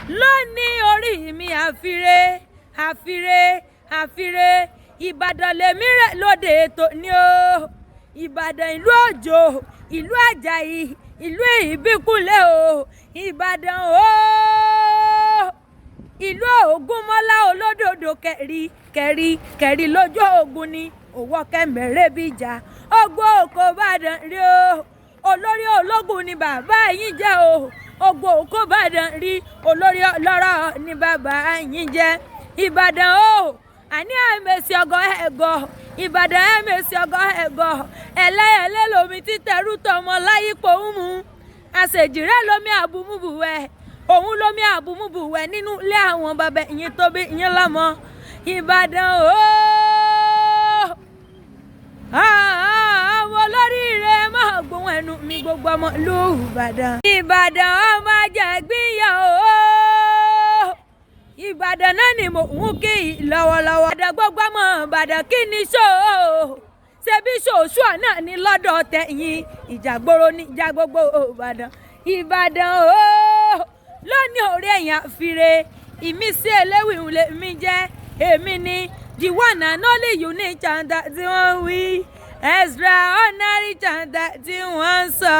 Lónìí orí mi àfiré, àfiré, àfiré. Ìbàdàn lèmi rè lóde tòní o. Ìbàdàn ìlú Òjó, ìlú Àjàyí, ìlú Ìbíkúnlé o. Ìbàdàn o, ìlú Ògúnmọ́lá olódòdó kẹ̀rí kẹ̀rí kẹ̀rí lójú ogun ni òwò kẹmẹ̀rẹ́ bí ìjà. Ogun òkò Ìbàdàn rí o. Olórí ológun ni bàbá yín jẹ́ o. Ogun òkò Ìbàdàn rí, olórí ọlọ́rọ̀ ni bàbá yín jẹ́. Ìbàdàn o, àní ẹ̀mẹ̀sì ọgọ́ ẹ̀gọ́. Ìbàdàn ẹ̀mẹ̀sì ọgọ́ ẹ̀gọ́. Ẹlẹ́yẹlé lomi títẹrú tọmọ láyípo ń mu. Àṣejìrẹ́ lomi àbùmùbùwẹ̀. Òun lomi àbùmùbùwẹ̀ nínú ilé àwọn bàbá yín tó bí yín lọ́mọ. Ìbàdàn o, àwọn olóríire máa gbóhùn ẹnu mi, gbogbo ọmọ ìlú Ìbàdàn. Ìbàdàn ọmọ ajẹ̀gbínyà o. Ìbàdàn náà ni mò ń kí lọ́wọ́lọ́wọ́. Ìbàdàn, gbogbo ọmọ Ìbàdàn, kí ni ṣó o? Ṣebí ṣòṣùà náà ní lọ́dọ̀ tẹ̀yìn. Ìjàgboro ní ìjà gbogbo Ìbàdàn. Ìbàdàn o, lónìí orí ẹ̀yìn àfiré. Ìmísí eléwì ń lè mí jẹ́. Èmi ni the one and only unique chanter tí wọ́n wí, extraordinary chanter tí wọ́n ń sọ.